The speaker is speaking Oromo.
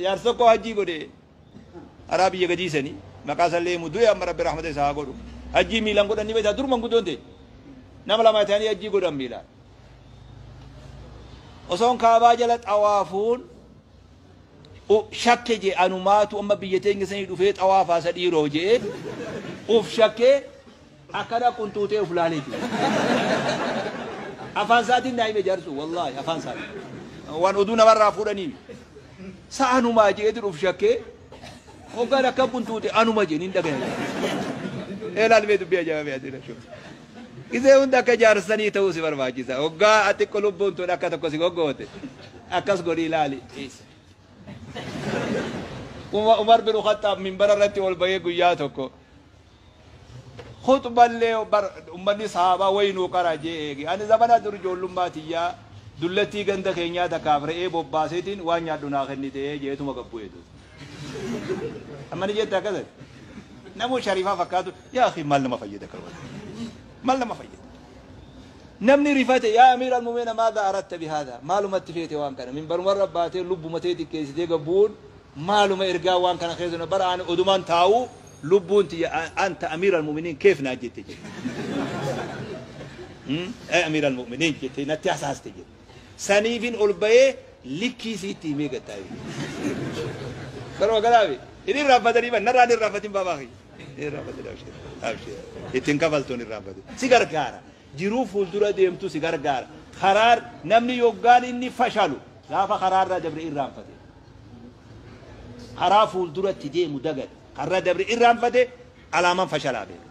Jaarsi tokko hajjii godhe karaa biyya gadii sanii maqaa isallee himu du'e amma rabbi rahmata isaa haa godhu. Hajjii miilaan godhan ni beektaa dur manguddoon ta'e. Nama lama ta'anii hajjii godhan miilaan. Osoon kaabaa jala xawaafuun shakke jee anumaatu amma biyya teenya sanii dhufee xawaafaa isa dhiiroo jee uf shakkee akkana qunxuuxee uf laalee jira. Afaan isaatiin naa hime jaarsu wallaahi afaan isaatiin. Waan oduu namarraa fuudhanii sa anumaa jeetiin uf shakkee hoggaan akka qunxuuxe anuma jee nin dhagaya. Eelaal mee dubbii ajaa'ibaa ati rashoo. Gisee hunda akka jaarsanii ta'uu si barbaachisa. Hoggaa ati lubbuun tun akka tokko si goggoote akkas godhii ilaali. Umar bin Khattaab minbara irratti ol bahee guyyaa tokko Khuxballee bar ummanni sahaabaa wayi nuu qara jee eege. Ani zamana dur ijoollummaa tiyyaa dullattii ganda keenyaa takkaaf re'ee bobbaaseetiin waan nyaadhu naa kennite jeetuma gad bu'e dur. Amma ni jette akkasati. Namuu shariifaa fakkaatu yaa akhi maal nama fayyada kan maal nama fayyada. Namni rifate yaa amiira almu'miniina maadha aratta bihaadha maalumatti feete waan kana minbarumarra baatee lubbuma tee xiqqeessitee gad bu'uun maaluma ergaa waan kana keessa bara ani odumaan taa'uu Lubbuun tiyya anta amiiral mu'miniin keef naan jette jedhe. Ee amiiral mu'miniin jette natti hasaaste jedhe. Saniifin ol bahee likkii siitti himee gad taa'e. Garuma kanaafi hin irraanfatanii ban narraa hin irraanfatin baabaa kiyya. Hin irraanfatin abshir abshir ittiin kafaltuun hin irraanfatin. Si gargaara. Jiruu fuuldura deemtu si gargaara. Karaa namni yoggaan inni fashalu gaafa karaarraa dabre irraanfate. Karaa fuulduratti deemu dagate. Karra dabre irraanfate alaaman fashalaa beeka.